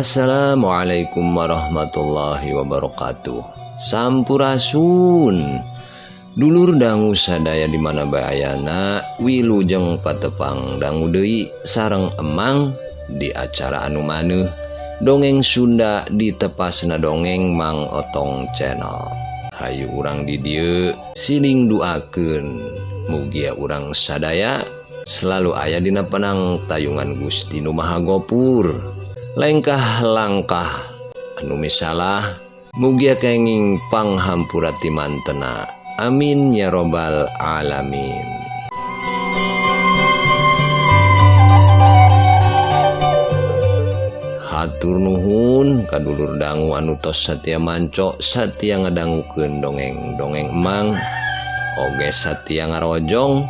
Assalamualaikum warahmatullahi wabarakatuh. Sampurasun. Dulur dangu sadaya di mana bae ayana, wilujeng patepang dangu deui sareng emang di acara anu maneuh dongeng Sunda di tepasna dongeng Mang Otong Channel. Hayu urang di dieu siling duakeun mugia urang sadaya selalu aya dina penang tayungan Gusti Nu Maha Gopur. Lengkah langkah anu misalah mugia kenging panghampura ti mantena. Amin ya robbal alamin. Hatur nuhun ka dulur dangu anu tos satia manco satia ngadangukeun dongeng-dongeng emang oge satia ngarojong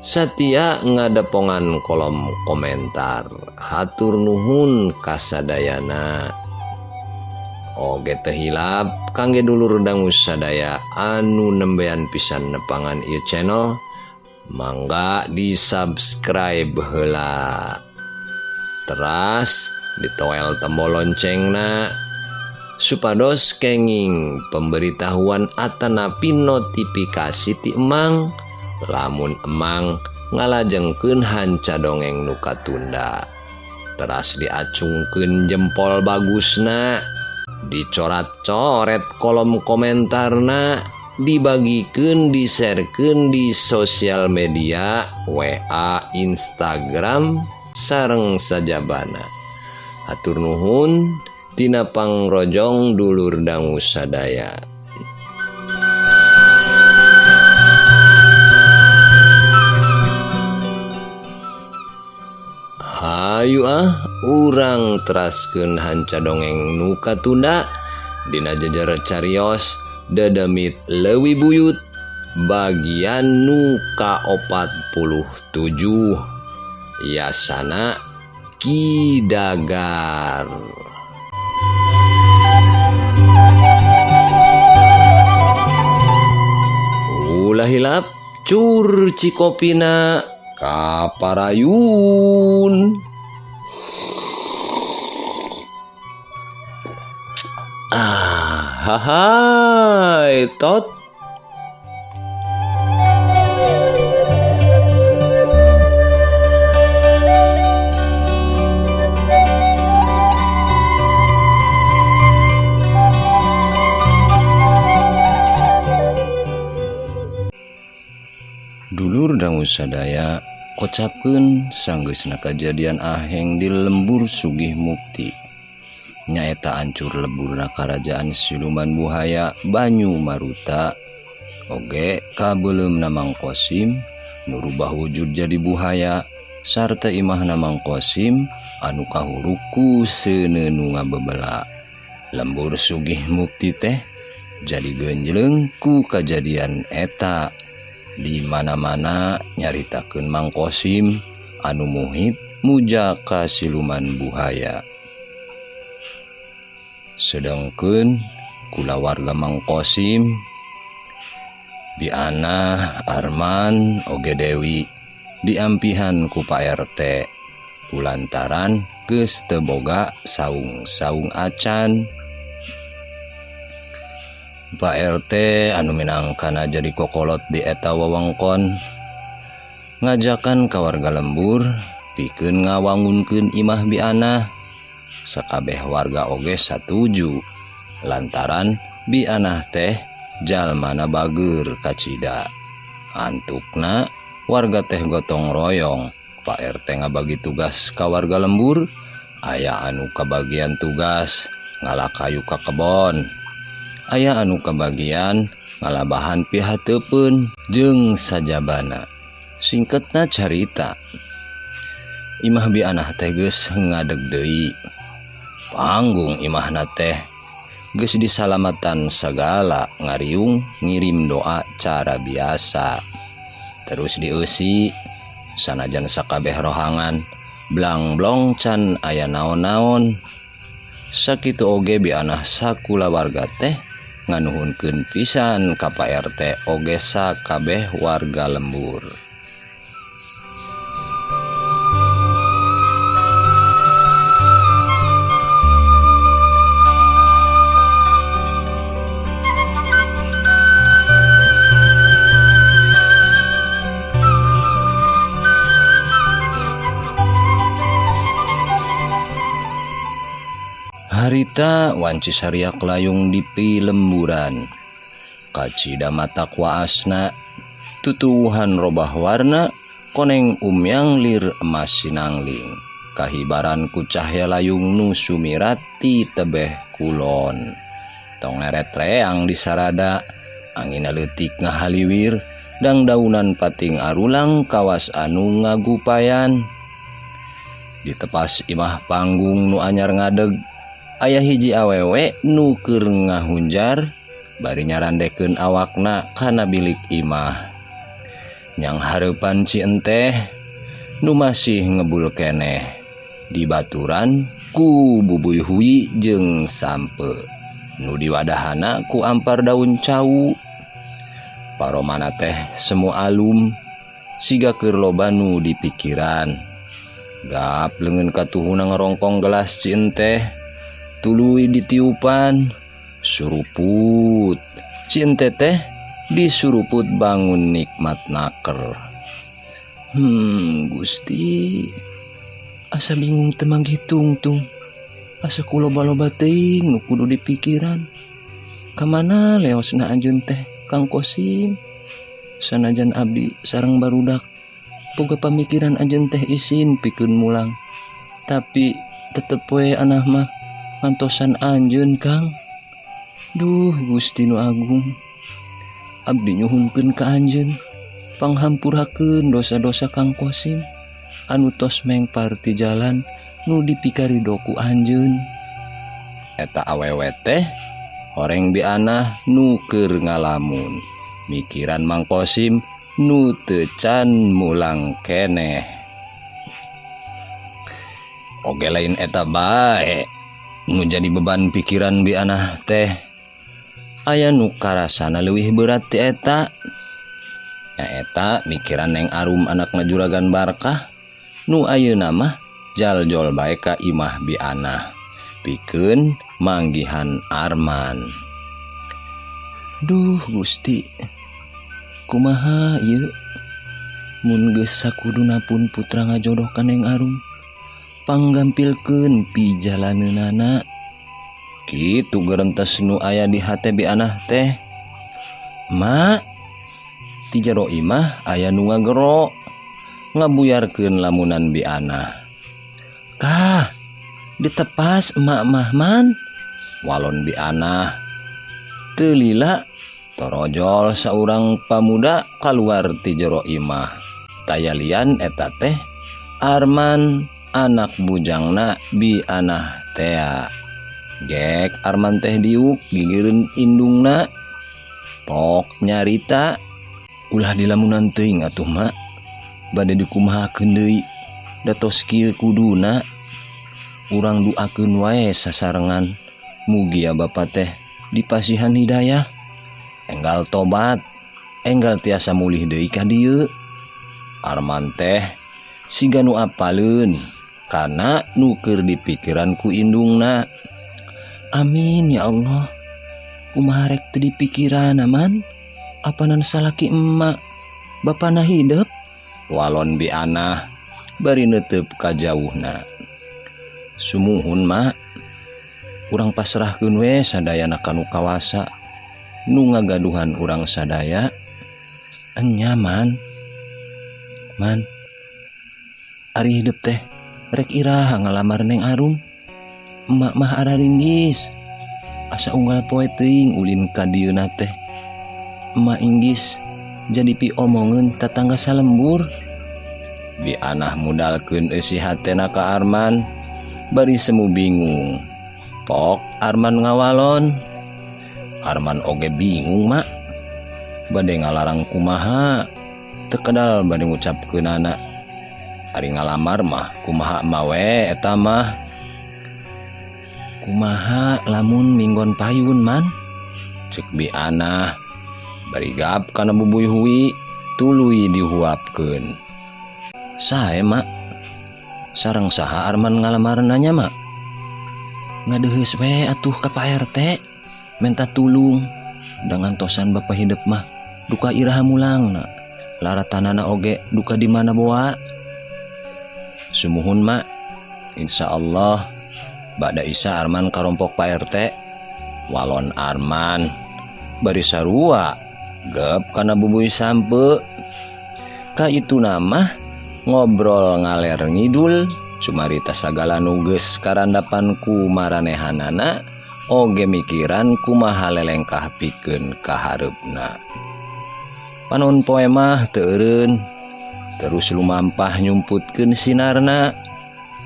satia ngadepongan kolom komentar. Hatur nuhun kasadayana. Oge teu hilap kangge dulur dangu sadaya anu nembean pisan nepangan ieu channel, mangga di subscribe heula. Teras ditoel tombol loncengna supados kenging pemberitahuan atanapi notifikasi ti emang lamun emang ngalajengkeun hanca dongeng nu katunda. Teras diacungkeun jempol bagusna, dicoret-coret kolom komentarna, dibagikeun, di-sharekeun di sosial media, WA, Instagram, sareng sajabana. Hatur nuhun tina pangrojong dulur dangu sadaya. Hayu ah urang teraskeun hanca dongeng nu katunda dina jejer carios dedemit leuwih buyut bagian nu ka-47 Yasana Ki Dagar. Ulah hilap cur cikopina kaparayun. Ah, hai tot. Dulur dangu sadaya kocapkeun sanggeusna kajadian aheng di lembur Sugih Mukti. Nyaeta ancur leburna karajaan siluman buhaya Banyu Maruta oge kabeuleumna Mang Kosim nu rubah wujud jadi buhaya sarta imahna Mang Kosim anu kahuruk ku seuneu nu ngabebela. Lembur Sugih Mukti teh jadi genjleung ku kajadian eta. Di mana-mana nyaritakeun Mang Kosim anu muhit muja ka siluman buhaya. Sedangkeun kulawarga Mang Kosim, Biana, Arman, oge Dewi diampihan ku Pak RT kulantaran geus teu boga saung-saung acan. Pak RT anu minangkana jadi kokolot di eta wewengkon ngajakan ka warga lembur pikeun ngawangunkeun imah Biana. Sakabeh warga oge satuju lantaran Biana teh jalmana bageur kacida. Antukna warga teh gotong royong. Pak RT ngabagi tugas ka warga lembur, aya anu kabagian tugas ngala kayu ka kebon, aya anu kabagian ngalabahan pihateupeun jeung sajabana. Singketna carita, imah Bianah teh geus ngadeg deui. Panggung imahna teh geus disalamatan sagala ngariung ngirim doa cara biasa. Terus dieusi sanajan sakabeh rohangan blang-blong can aya naon-naon. Sakitu oge Bianah sakulawarga teh nganuhunkeun pisan ka Pak RT oge sakabeh warga lembur. Nyarita wanci sariak layung di pilemburan. Kacida matak waasna, tutuwuhan robah warna, koneng umyang lir emas sinangling. Kahibaran ku cahya layung nu sumirat ti tebeh kulon. Tongeret reang di sarada, angin leutik ngahaliwir, dangdaunan pating arulang kawas anu ngagupayan. Ditepas imah panggung nu anyar ngadeg, aya hiji awewe nu keur ngahunjar bari nyarandekeun awakna kana bilik imah. Nyang hareupan Ci Enteh nu masih ngebul keneh dibaturan ku bubuy hui jeung sampe nu diwadahana ku ampar daun cau. Paromana teh semu alum siga keur loba nu dipikiran. Gap leungeun katuhuna ngarongkong gelas Ci Enteh, tuluy ditiupan suruput. Ci Enteh teh disuruput bangun nikmat naker. Gusti, asa bingung teu manggih tungtung. Asa ku loba-loba teuing nu kudu dipikiran. Kamana leosna anjeun teh Kang Kosim? Sanajan abdi sareng barudak boga pamikiran anjeun teh isin pikeun mulang. Tapi tetep we anah mah ngantosan anjeun Kang. Duh Gusti nu agung, abdi nyuhunkeun ka anjeun, panghampurakeun dosa-dosa Kang Kosim anu tos mengpar ti jalan nu dipikarido ku anjeun. Eta awewe teh horeng bianah nu keur ngalamun, mikiran Mang Kosim nu teu can mulang keneh. Oge lain eta bae nu jadi beban pikiran bianah teh. Aya nu karasana leuwih berat ti eta. Nyaeta mikiran Neng Arum anakna Juragan Barkah nu ayeuna mah jaljol bae ka imah bianah pikeun manggihan Arman. Duh Gusti, kumaha ieu mun geus sakuduna pun putra ngajodoh ka Neng Arum, panggampilkeun pijalaneunana. Kitu gerentes nu aya di hate bianah teh. Mak, ti jero imah aya nu ngagero ngabuyarkeun lamunan bianah. Kah, ditepas emak mah man, walon bianah. Teu lila torojol saurang pamuda kaluar ti jero imah. Tayalian eta teh Arman anak bujangna bianah tea. Gek Arman teh diuk gigireun indungna. Pok nyarita, ulah dilamunan teuing atuh mak, bade dikumahakeun deui, da tos kieu kuduna. Urang duakeun wae sasarengan, mugia bapa teh dipasihan hidayah, enggal tobat, enggal tiasa mulih deui ka dieu. Arman teh siga nu apaleun kana nu keur dipikiran ku indungna. Amin ya Allah. Kumaha rek teu dipikiran aman? Apanan salaki emak bapana hidep? Walon bianah bari neuteup ka jauhna. Sumuhun mak, urang pasrahkeun we sadayana ka nu kawasa, nu ngagaduhan urang sadaya. Enya man, man, ari hidep teh rek iraha ngalamar Neng Arum. Emak mah araringgis, asa unggal poe teuing ulin ka dieuna teh. Emak inggis jadi piomongeun tatangga salembur. Bianah mudalkeun eusi hatena ka Arman, bari semu bingung. Pok Arman ngawalon. Arman oge bingung mak, bade ngalarang kumaha, teu kedal bade ngucapkeunana. Ari ngalamar mah kumaha emak we eta mah. Kumaha lamun minggon payun man, cek bianah bari gap kana bubuy hui tuluy dihuapkeun. Sae mak, sareng saha Arman ngalamar nanya mak? Ngadeheus we atuh ka Pak RT menta tulung, dengan tosan bapa hidep mah duka iraha mulangna, laratanana oge duka di mana boa. Sumuhun mak, insyaallah Bada Isa Arman karompok Pak RT. Walon Arman bari sarua gep kana bubuy sampe. Ka itu nama ngobrol ngaler ngidul cumarita sagala nu geus karandapan ku maranehanana oge mikiran kumaha lelengkah pikeun ka hareupna. Panon poe mah teu eureun terus lumampah nyumputkeun sinarna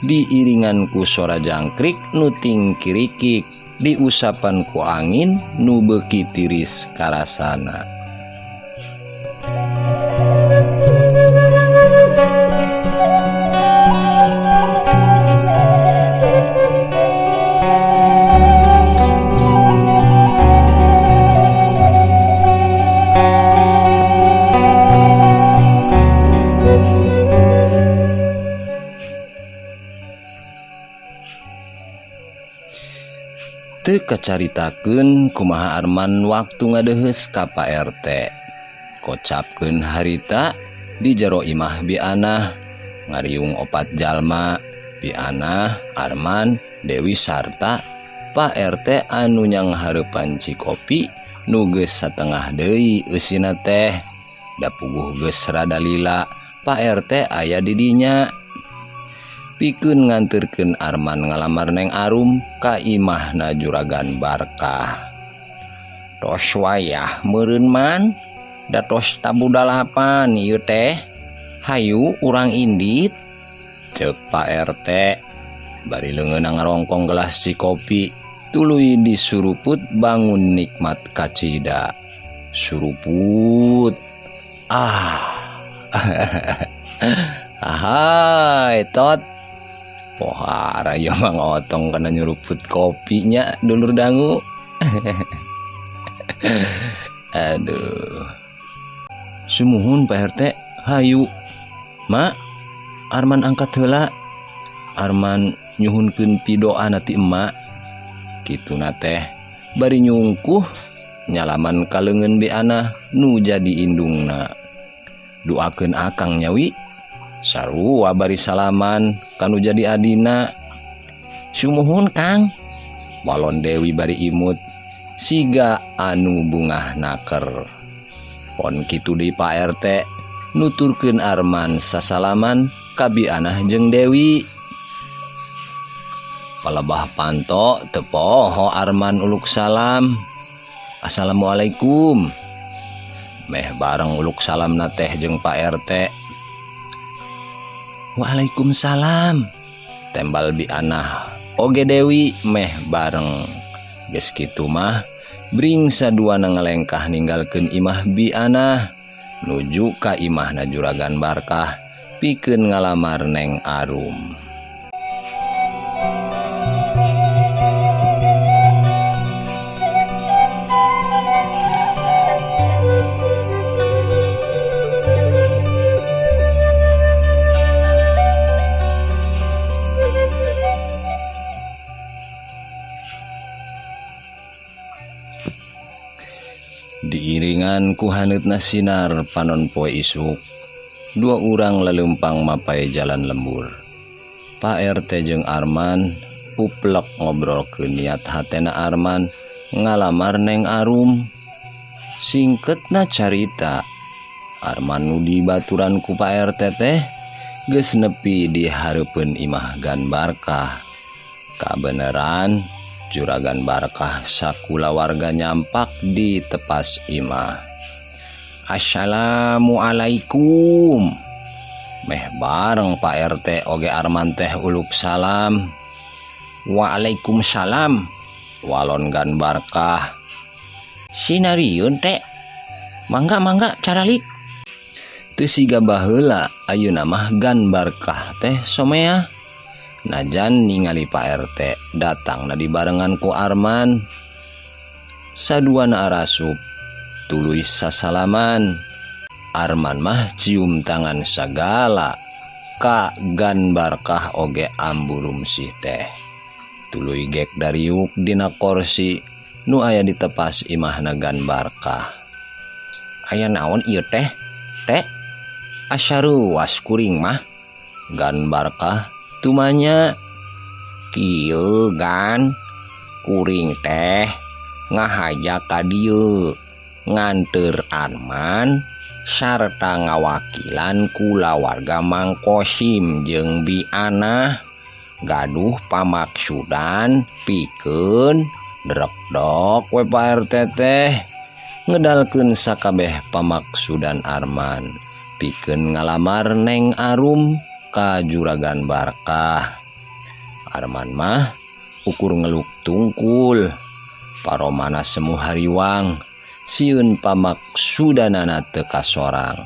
diiringan ku sora jangkrik nu tingkirikik diusapan ku angin nu beuki tiris karasana. Teu kacaritakeun kumaha Arman waktu ngadeuheus ka Pak RT. Kocapkeun harita di jero imah Bianah ngariung opat jalma, Bianah, Arman, Dewi sarta Pak RT anu nyanghareupan cikopi nu geus satengah deui eusina teh. Da puguh geus rada lila, Pak RT aya di dinya. Pikeun nganterkeun Arman ngalamar Neng Arum ka imahna Juragan Barkah. Tos wayah meureun man, da tos tabu dalapan ieu teh. Hayu urang indit, ceuk Pak RT. Bari leungeunna ngarongkong gelas cikopi, tuluy disuruput bangun nikmat kacida. Suruput. Ah. Ahai tot. Pohara ya Mang Otong kana nyuruput kopinya dulur dangu. Aduh. Sumuhun Pak RT, hayu. Mak, Arman angkat heula. Arman nyuhunkeun pidoana ti emak. Kituna teh bari nyungkuh nyalaman ka leungeun Bianah nu jadi indungna. Duakeun akang nyawi. Sarua bari salaman kanu jadi adina. Sumuhun Kang. Walon Dewi bari imut siga anu bungah naker. Pon kitu deui Pak RT nuturkeun Arman sasalaman ka Bianah jeung Dewi. Palebah panto teu poho Arman uluk salam. Assalamualaikum. Meh bareng uluk salamna teh jeung Pak RT. Waalaikumsalam. Tembal Bianah oge Dewi meh bareng. Geus kitu mah bring saduana ngalengkah ninggalkeun imah Bianah nuju ka imahna Juragan Barkah pikeun ngalamar Neng Arum. Diiringan ku haneutna sinar panon poe isuk, dua urang lelempang mapai jalan lembur. Pak RT jeung Arman puplek ngobrolkeun niat hatena Arman ngalamar Neng Arum. Singketna carita, Arman nu dibaturan ku Pak RT teh geus nepi di hareupeun imah Gan Barkah. Kabeneran Juragan Barkah sakulawarga nyampak di tepas imah. Assalamualaikum. Meh bareng Pak RT oge Arman teh uluk salam. Waalaikumsalam. Walon Gan Barkah. Sinariun teh. Mangga mangga caralik. Teu siga baheula ayeuna mah Gan Barkah teh someah. Najan ningali Pak RT datangna dibarengan ku Arman. Saduana arasup tuluy sasalaman. Arman mah cium tangan sagala ka Gan Barkah oge amburum sih teh. Tuluy gek dariuk dina korsi nu aya di tepas imahna Gan Barkah. Aya naon ieu teh? Teh asa ruas kuring mah. Gan Barkah tumanya. Kieu gan kuring teh ngahaja ka dieu nganteur Arman sarta ngawakilan kulawarga Mang Kosim jeung Bi Anah gaduh pamaksudan pikeun drekdok we Pak RT teh ngedalkeun sakabeh pamaksudan Arman pikeun ngalamar Neng Arum ka Juragan Barkah. Arman mah ukur ngeluk tungkul paromana semu hariwang sieun pamaksudanana teu kasorang.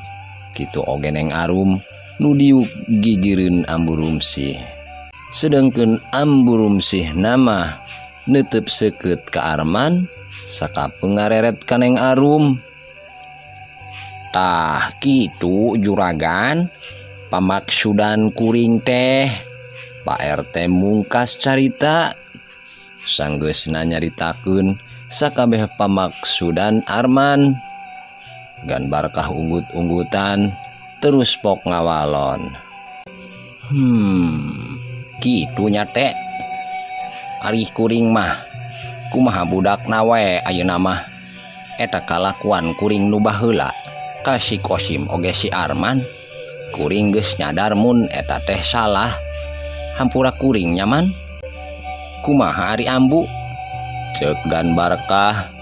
Kitu oge Neng Arum nu diuk gigireun Ambu Rumsih. Sedengkeun Ambu Rumsih nama neuteup seukeut ka Arman sakapeung ngareret ka Neng Arum. Tah kitu juragan pamaksudan kuring teh. Pak RT mungkas carita sanggeusna nyaritakeun sakabeh pamaksudan Arman. Gan Barkah unggut-unggutan terus pok ngawalon. Kitu nya teh. Ari kuring mah kumaha budakna wae ayeuna mah. Eta kalakuan kuring nu baheula ka si Kosim oge si Arman. Kuring geus nyadar mun eta teh salah. Hampura kuring nyaman. Kumaha ari ambu? Ceuk Gan Barkah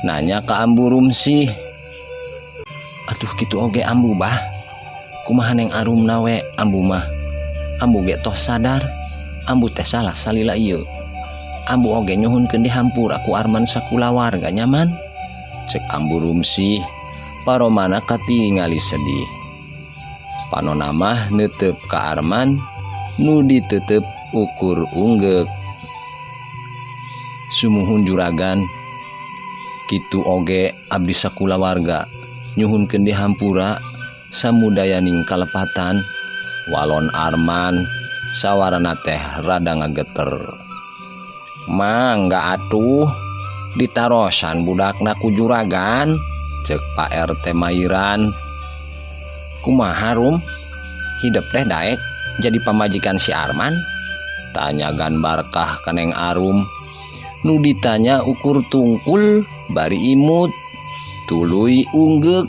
nanya ka Ambu Rumsih. Atuh kitu oge ambu bah. Kumaha Neng Arum nawe ambu mah. Ambu ge tos sadar ambu teh salah salila ieu. Ambu oge nyuhunkeun dihampura ku Arman sakulawarga nyaman. Ceuk Ambu Rumsih paromana katingali sedih. Panona mah neuteup ka Arman nu diteuteup ukur unggeuk. Sumuhun juragan kitu oge abdi sakulawarga nyuhunkeun dihampura samudayaning kalepatan. Walon Arman sawarana teh rada ngageter. Mangga atuh ditarosan budakna ku juragan. Ceuk Pak RT Mairan. Kumaha Rum? Hidep teh daek jadi pamajikan si Arman? Tanya Gan Barkah ka Neng Arum. Nu ditanya ukur tungkul bari imut tuluy unggeuk.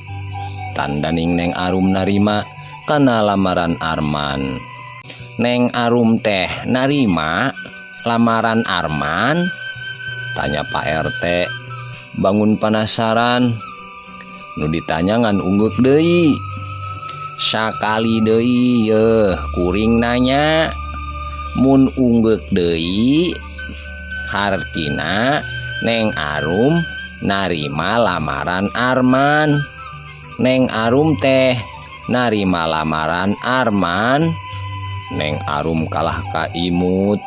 Tandaning Neng Arum narima kana lamaran Arman. Neng Arum teh narima lamaran Arman? Tanya Pak RT bangun penasaran. Nu ditanya ngan unggeuk deui. Sakali deui yeuh kuring nanya. Mun unggeuk deui hartina Neng Arum narima lamaran Arman. Neng Arum teh narima lamaran Arman. Neng Arum kalah ka imut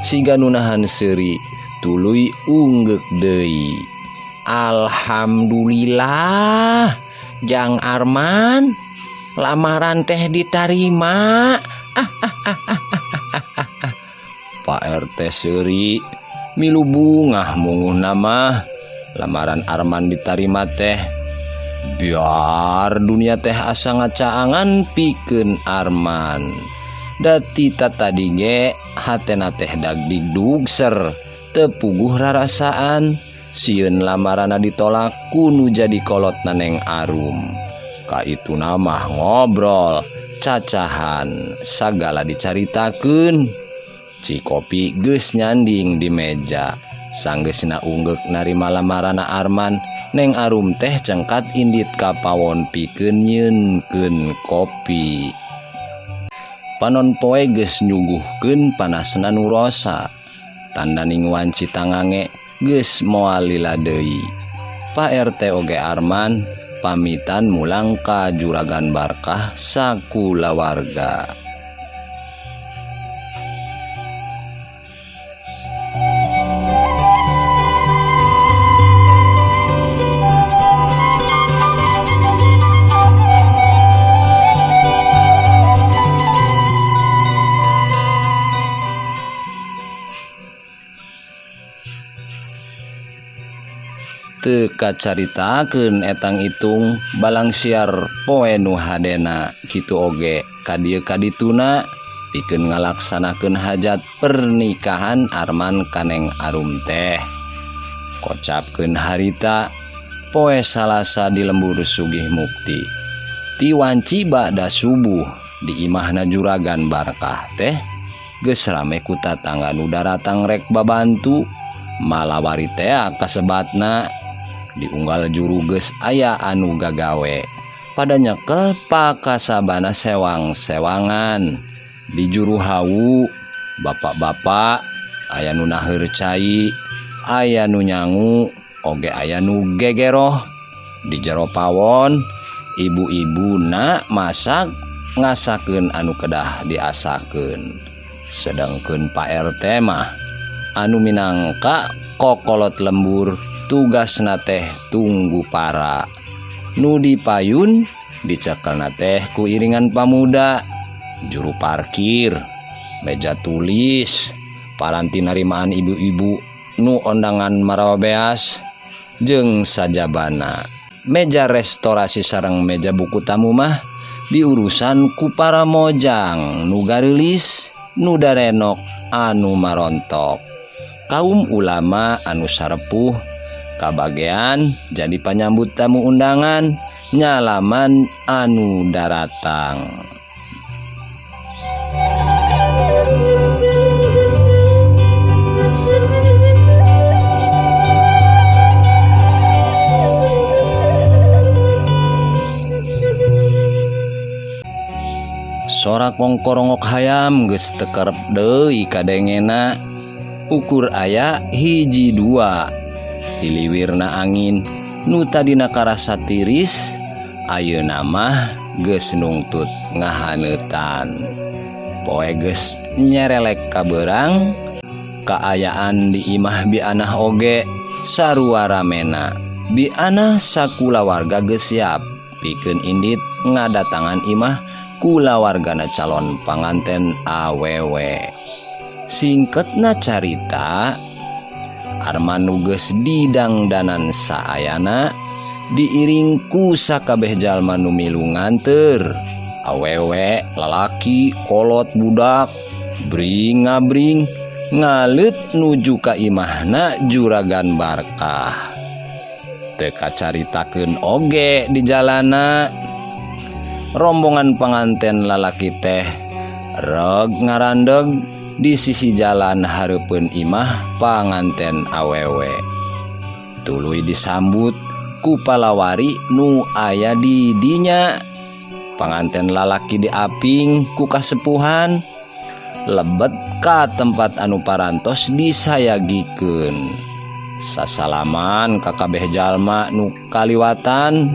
siga nu nahan seuri tuluy unggeuk deui. Alhamdulillah Jang Arman lamaran teh ditarima. Pak RT seuri milu bungah munguhna mah lamaran Arman ditarima teh. Biar dunia teh asa ngacaangan pikeun Arman. Dati tatadi ge hatena teh dagdigdugser teu puguh rarasaan. Sieun lamarana ditolak ku nu jadi kolotna Neng Arum. Ka ituna mah ngobrol cacahan sagala dicaritakeun. Cikopi geus nyanding di meja. Sanggeusna unggeuk narima lamarana Arman, Neng Arum teh cengkat indit ka pawon pikeun nyeunkeun kopi. Panon poe geus nyuguhkeun panasna nu rosa. Tandaning wanci tangange geus moal lila deui. Pak RT oge Arman pamitan mulang ka Juragan Barkah sakulawarga. Teu kacaritakeun etang itung balang siar poe nu hadena kitu oge ka dieu kadituna Pikeun ngalaksanakeun hajat pernikahan Arman ka Neng Arum teh. Kocapkeun harita poe Salasa di lembur Sugih Mukti. Ti wanci ba'da subuh di imahna Juragan Barkah teh geus rame ku tatangga nu daratang rek babantu malawari tea kasebatna diunggal juru geus aya anu gagawe pada nyekel pakasabana sewang-sewangan. Di juru hawu bapak-bapak aya nu naheur cai, aya nu nyangu, oge aya nu gegeroh. Di jero pawon ibu-ibu na masak ngasakeun anu kedah diasakeun. Sedangkeun Pak RT mah anu minangka kokolot lembur tugasna teh tunggu para. Nu dipayun dicekelna teh ku iringan pamuda, juru parkir, meja tulis, paranti narimaan ibu-ibu nu ondangan marabeas jeung sajabana. Meja restorasi sareng meja buku tamu mah diurusan ku para mojang nu gareulis, nu darenok, anu marontok. Kaum ulama anu sarepuh kabagean jadi panyambut tamu undangan nyalaman anu daratang. Sora kongkorongok hayam geus teu kerep deui kadengena. Ukur aya hiji dua. Hiliwirna angin nu tadina karasa tiris ayeuna mah geus nungtut ngahaneutan. Poe geus nyerelek kabeurang, kaayaan di imah bianah oge sarua ramena. Bianah sakulawarga geus siap pikeun indit ngadatangan imah kulawargana calon panganten awewe. Singketna carita, Arman nu geus didangdanan saayana diiring ku sakabeh jalma nu milu nganteur. Awewe, lalaki, kolot, budak, bring ngabring ngaleut nuju ka imahna Juragan Barkah. Teu kacaritakeun oge di jalana. Rombongan panganten lalaki teh reg ngarandeg di sisi jalan hareupeun imah panganten awewe. Tuluy disambut ku palawari nu aya di dinya. Panganten lalaki diaping ku kasepuhan lebet ka tempat anu parantos disayagikeun. Sasalaman ka kabeh jalma nu kaliwatan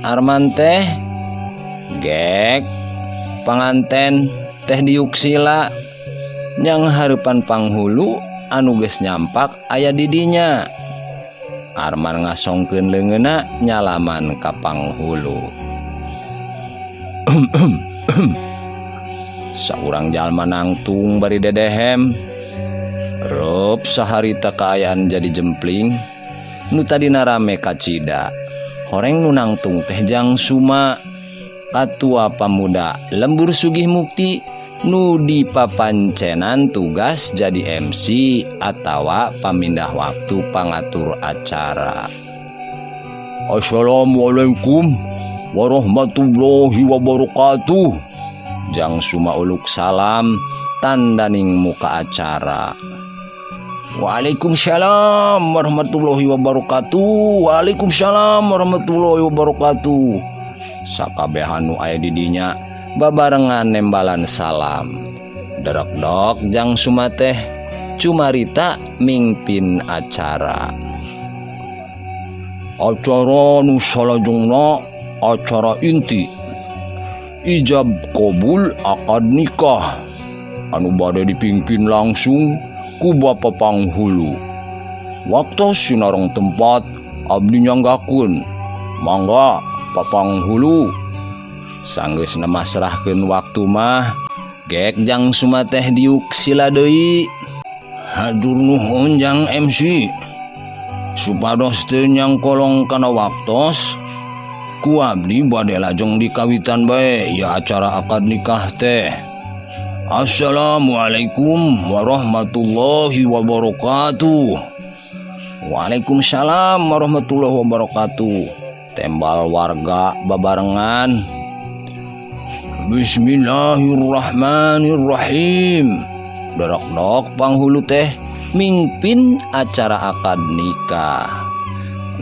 Arman teh gek panganten teh diuksila nyang hareupan panghulu anu geus nyampak aya di dinya. Arman ngasongkeun leungeunna nyalaman ka panghulu. Saurang jalma nangtung bari dedehem. Reup saharita kaayaan jadi jempling nu tadina rame kacida. Horeng nu nangtung teh Jang Suma, katua pamuda lembur Sugih Mukti nu dipapancenan tugas jadi MC atawa pamindah waktu pangatur acara. Assalamualaikum warahmatullahi wabarakatuh. Jang Suma uluk salam tandaning muka acara. Waalaikumsalam warahmatullahi wabarakatuh. Waalaikumsalam warahmatullahi wabarakatuh. Sakabehan nu aya di dinya babarengan nembalan salam. Derek-dok Jang Suma teh cumarita mingpin acara. Acara nu salajengna acara inti. Ijab kabul akad nikah anu bade dipimpin langsung ku Bapa Panghulu. Waktu sinareng tempat abdi nyanggakeun. Mangga Papanghulu. Sanggeus masrahkeun waktu mah gek Jang Suma teh diuk sila deui. Hatur nuhun Jang MC. Supados teu nyangkolong kana waktos, ku abdi bade lajeng dikawitan bae ya acara akad nikah teh. Assalamualaikum warahmatullahi wabarakatuh. Waalaikumsalam warahmatullahi wabarakatuh. Tembal warga babarengan. Bismillahirrahmanirrahim. Dorok-dok panghulu teh mingpin acara akad nikah.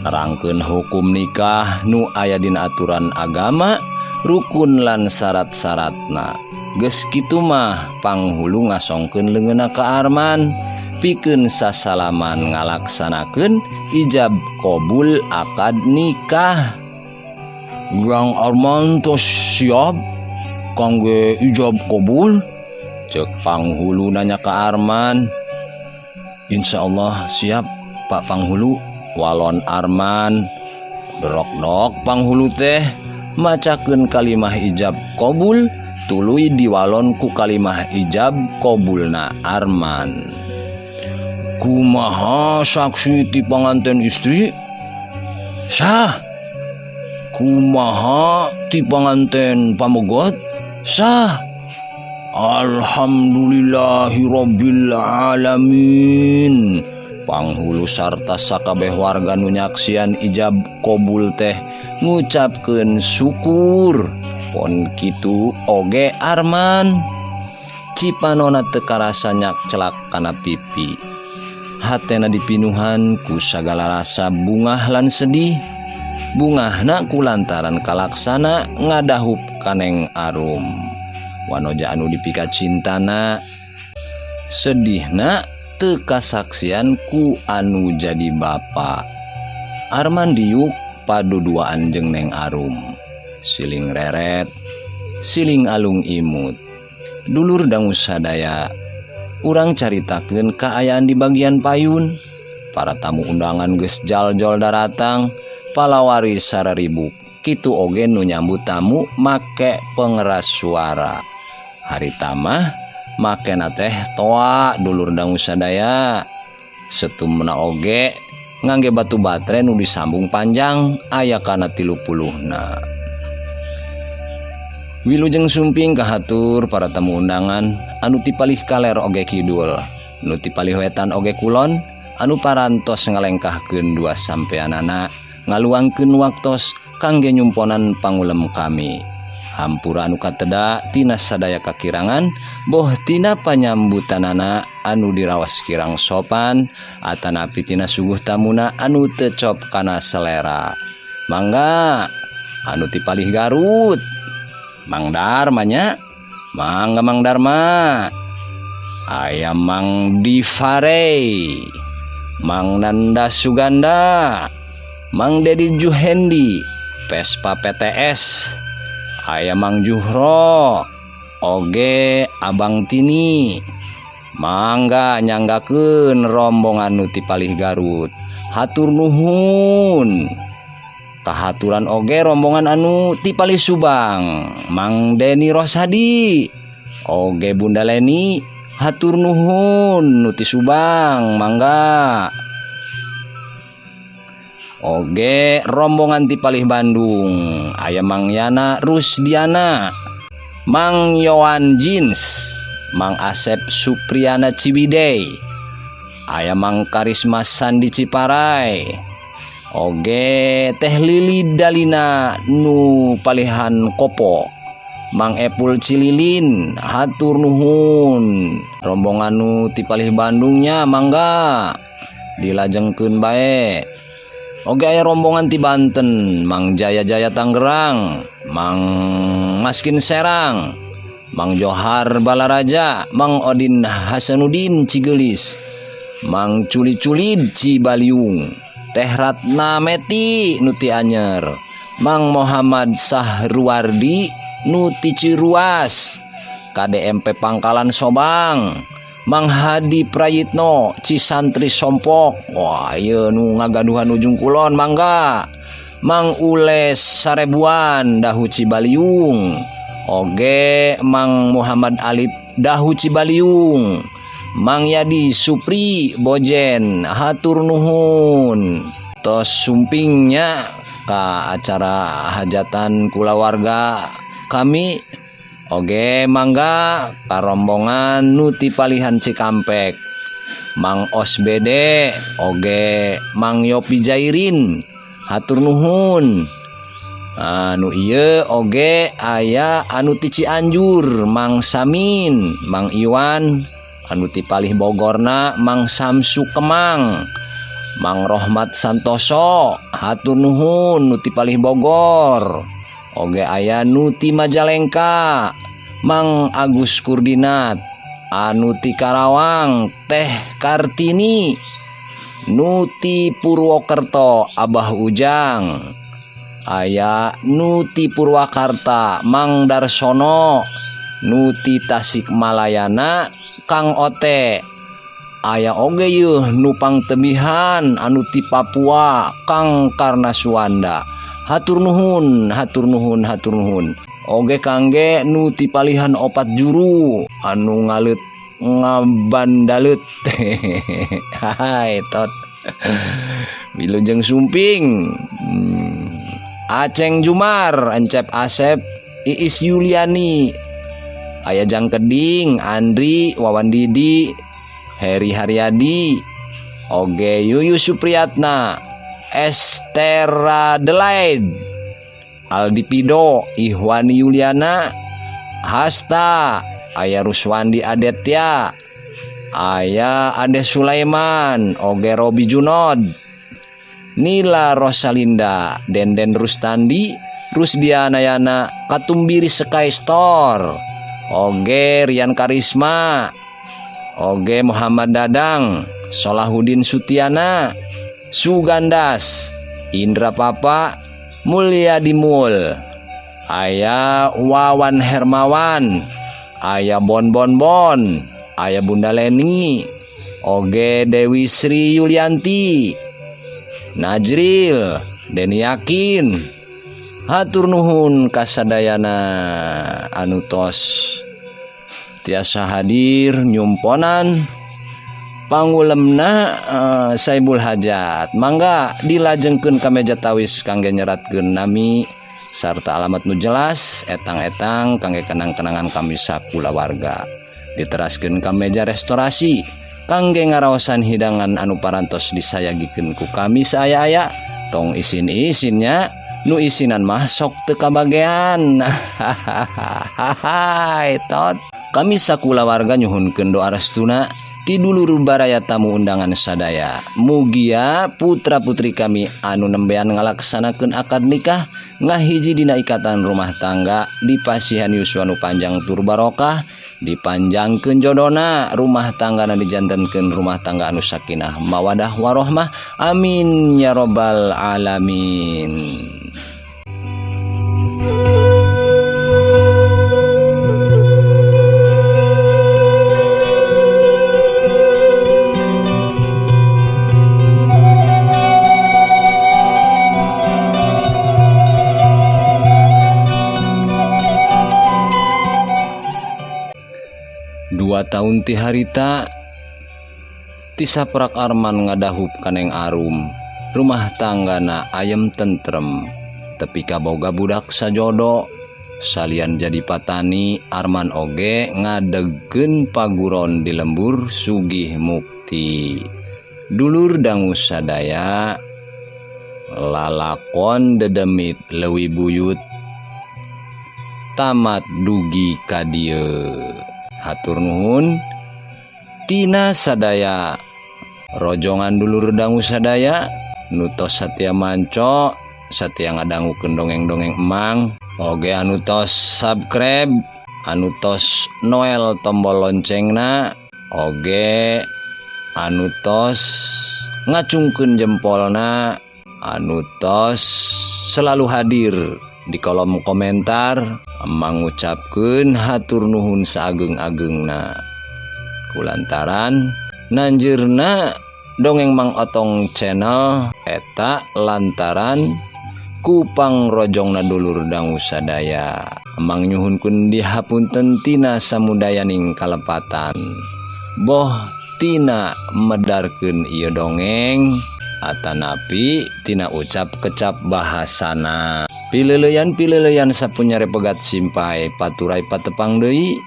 Nerangkeun hukum nikah nu aya dina aturan agama, rukun lan syarat-syaratna. Geus kitu mah panghulu ngasongkeun leungeunna ka Arman pikeun sasalaman ngalaksanakeun ijab qabul akad nikah. Gang Arman tos siap kangge ijab qabul? Ceuk panghulu nanya ka Arman. Insyaallah siap Pak Panghulu, walon Arman. Dorok-dok panghulu teh macakeun kalimah ijab qabul, tuluy diwalon ku kalimah ijab qabulna Arman. Kumaha saksi ti panganten istri? Sah. Kumaha ti panganten pamegot? Sah. Alhamdulillahirabbil alamin. Panghulu sarta sakabeh warga nu nyaksian ijab qabul teh ngucapkeun syukur. Pon kitu oge Arman. Cipanona teu karasa nyak celak kana pipi. Hatena dipinuhan ku sagala rasa bungah lan sedih. Bungahna ku lantaran kalaksana ngadahup kaneng Arum. Wanoja anu dipika cintana. Sedihna teu kasaksian ku anu jadi bapa. Arman diuk paduduaan jeung Neng Arum. Siling reret, siling alung imut. Dulur dangu sadaya, urang caritakeun kaayaan di bagian payun. Para tamu undangan geus jaljol daratang, palawari sararibuk. Kitu oge nu nyambut tamu make pengeras suara. Harita mah makena teh toa dulur dangu sadaya. Setumna oge ngangge batu batre nu disambung panjang aya kana 30-na. Wilujeng sumping kahatur para tamu undangan anu tipalih kaler oge kidul, nu tipalih wetan oge kulon, anu parantos ngalengkahkeun dua sampeanana ngaluangkeun waktos kangge nyumponan pangulem kami. Hampura anu kateda tina sadaya kakirangan, boh tina panyambutanana anu dirawas kirang sopan, atanapi tina suguh tamuna anu tecop kana selera. Mangga anu tipalih Garut, Mang Dharma nya, mangga Mang Dharma. Aya Mang Difarey, Mang Nanda Suganda, Mang Dedi Juhendi, Vespa PTS, aya Mang Juhro, oge Abang Tini. Mangga nyanggakeun rombongan nu tipalih Garut. Hatur nuhun. Kahaturan oge rombongan anu tipalih Subang, Mang Deni Rosadi, oge Bunda Leni, hatur nuhun nu ti Subang, mangga. Oge rombongan tipalih Bandung, aya Mang Yana Rusdiana, Mang Yohan Jins, Mang Asep Supriyana Ciwidey, aya Mang Karisma Sandi Ciparai, oge Teh Lili Dalina nu palihan Kopo, Mang Epul Cililin, hatur nuhun. Rombongan nu tipalih Bandungnya mangga dilajengkeun bae. Oge aya rombongan ti Banten, Mang Jaya Jaya Tangerang, Mang Maskin Serang, Mang Johar Balaraja, Mang Odin Hasanuddin Cigelis, Mang Culi Culid Cibaliung, Teh Ratna Meti nuti Anyer, Mang Muhammad Sahruwardi nuti Ciruas, KDMP Pangkalan Sobang, Mang Hadi Prayitno Cisantri Sompok. Wah, ieu nu ngagaduhan ujung kulon mangga. Mang Ules Sarebuan Dahu Cibaliung, oge Mang Muhammad Alif Dahu Cibaliung, Mang Yadi Supri Bojen, hatur nuhun. Tos sumpingnya ka acara hajatan kulawarga kami. Oge mangga karombongan nu ti palihan Cikampek Mang Osbede oge Mang Yopi Jairin hatur nuhun. Anu ieu oge aya anu ti Cianjur Mang Samin Mang Iwan anu ti palih Bogorna Mang Samsu Kemang Mang Rohmat Santoso hatur nuhun nu ti palih Bogor. Oge aya nu ti Majalengka Mang Agus Kurdinat anu ti Karawang Teh Kartini nu ti Purwokerto Abah Ujang aya nu ti Purwakarta Mang Darsono nu ti Tasikmalayana Kang Ote aya oge yeuh nu pangtebihan anu ti Papua Kang Karna Suwanda hatur nuhun hatur nuhun hatur nuhun. Oge kangge nu ti palihan opat juru anu ngaleut ngabandalet. Hai tot wilujeng sumping. Aceng Jumar Encep Asep Iis Yuliani aya Jang Keding Andri Wawan Didi Heri Haryadi oge Yuyu Supriyatna Estera Adelaide Aldi Pido Ihwani Yuliana Hasta aya Ruswandi Adetya aya Ade Sulaiman oge Robi Junod Nila Rosalinda Denden Rustandi Rusdiana Yana Katumbiri Sky Store oge Rian Karisma oge Muhammad Dadang Solahudin Sutiana Sugandas Indra Papa Mulia Dimul aya Wawan Hermawan aya Bon Bon Bon aya Bunda Leni oge Dewi Sri Yulianti Najril Deni Yakin hatur nuhun kasadayana anu tos tiasa hadir nyumponan pangulemna Saibul Hajat. Mangga dilajengkeun ka meja tawis kangge nyeratkeun nami sarta alamat nu jelas etang-etang kangge kenang-kenangan kami sakulawarga. Diteraskeun ka meja restorasi kangge ngaraosan hidangan anu parantos disayagikeun ku kami saaya-aya. Tong isin-isinnya nu isinan mah sok teu kabagean. Hai tot kami sakulawarga nyuhunkeun doa restuna ti dulur baraya tamu undangan sadaya. Mugia putra putri kami anu nembean ngalaksanakeun akad nikah ngahiji dina ikatan rumah tangga dipasihan yuswa nu panjang tur barokah dipanjangkeun jodona rumah tanggana dijantenkeun rumah tangga anu sakinah mawadah warohmah amin ya robbal alamin. Dua tahun ti harita ti saprak Arman ngadahup kaneng arum rumah tanggana ayem tentrem tepi kaboga budak sajodo salian jadi patani Arman oge ngadegkeun paguron di lembur Sugih Mukti. Dulur dangu sadaya lalakon dedemit leuwih buyut tamat dugi ka dieu. Hatur nuhun tina sadaya rojongan dulur dangu sadaya nu tos satia manco satia ngadangukeun dongeng-dongeng emang oge anu tos subscribe anu tos noel tombol loncengna oge anu tos ngacungkeun jempolna anu tos selalu hadir di kolom komentar mangucapkeun hatur nuhun saageng-agengna kulantaran nanjeurna dongeng Mang Otong channel eta lantaran kupang rojongna dulur dangu sadaya. Emang nyuhunkeun dihapunten tina samudayaning kalepatan boh tina medarkeun ieu dongeng Atanapi tina ucap kecap bahasana. Pileleyan pileleyan sapunyare pegat simpai paturai patepang deui.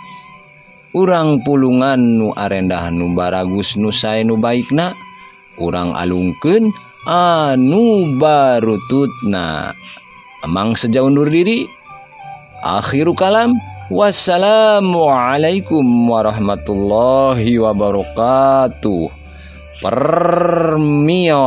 Urang pulungan nu arendah nu baragus nu sae nu baikna urang alungkeun anu barututna. Amang seja undur diri. Akhiru kalam. Wassalamualaikum warahmatullahi wabarakatuh. Permios.